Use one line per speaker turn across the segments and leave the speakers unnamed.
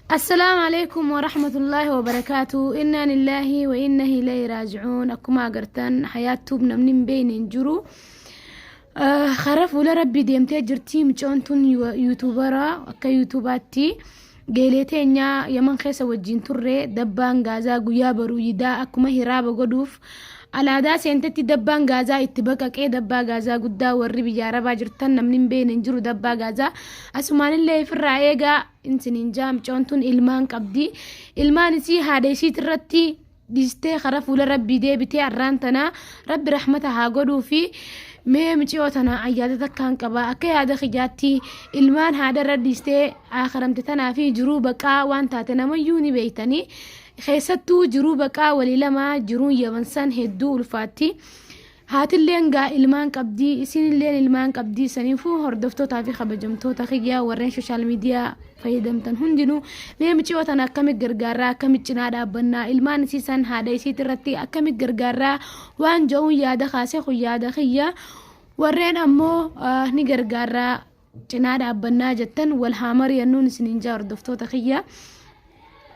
Assalaamu alaikum warahmatullaahi wabarakaatu. Innaa lillaahi wa inna ilayhi raaji'uun. Akkuma agartan hayaattuub namni hin beekne hin jiru. Karaa fuula rabbii deemtee jirti mucoon tun yuutuubara akka yuutuubaatti geelee teenyaa yaman keessa wajjin turre dabbaan gaazaa guyyaa baruu yidaa akkuma hiraaba godhuuf alaadaa seentetti dabbaan gaazaa itti baqaqee dabbaa gaazaa guddaa warri biyya arabaa jirtan namni hin beekne hin jiru dabbaa gaazaa asumaanillee ifirraa eegaa isiniin jaa mucoon tun ilmaan qabdi ilmaan isii haadha isiitirratti dhiistee kara fuula rabbii deebitee arraan tana rabbi rahmata haa godhuu fi mee miciyoo tana ayyaada takkaan qaba akka yaada kiyyaatti ilmaan haadha irra dhiistee aakaramte tanaa fi jiruu baqaa waan taate namayyuu ni beeytanii keessattuu jiruu baqaa walii lamaa jiruun yamansan hedduu ulfaatti. Haatilleen gaa ilmaan qabdii isinilleen ilmaan qabdii saniifuu hordoftootaa fi kabajamtoota kiyya warreen social media fayyadamtan hundinuu mee miciyoo tana akkami gargaarraa akkami cinaa dhaabbannaa ilmaan isii san haadha isiit irratti akkami gargaarraa waan ja'uun yaada kaase kun yaada kiyya warreen ammoo ni gargaarraa cinaa dhaabbannaa jettan wal haa mari'annuun isiniin jaa hordoftoota kiyya.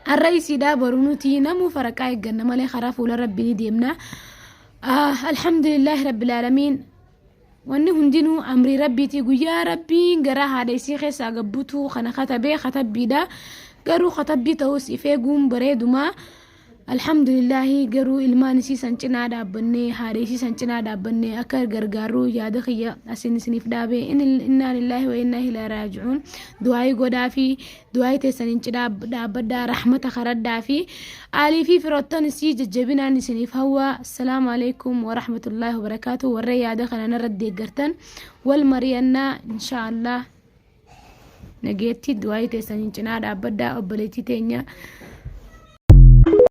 Har'a isiidhaa boru nuti namuu faraqaa eegganna malee karaa fuula rabbii ni deemna. Alhamdulillaahi rabbil aalamiin. Wanni hundinuu amrii rabbiiti guyyaa rabbiin garaa haadha isii keessaa gabbutuu kana katabee katabbiidha. Garuu katabbii ta'us if eeguun bareedumaa. Alhamdulillaahi garuu ilmaan isii san cinaa dhaabbannee haadha isii san cinaa dhaabbannee akka gargaarru yaada kiyya asin isiniif dhaabe innaa lillaahi wa innaa ilaa raaji'uun du'aayii godhaa fi du'aayii teessaniin cinaa dhaabbadhaa rahmata karadhaa fi aalii fi firoottan isii jajjabinaan isiniif hawwa assalaamu alaikum wa rahmatullaahi wa barakaatu warra yaada kana narra deeggartan wal mari'annaa inshaa allah nageetti du'aayii teessaniin cinaa dhaabbadhaa obboleettii teenya.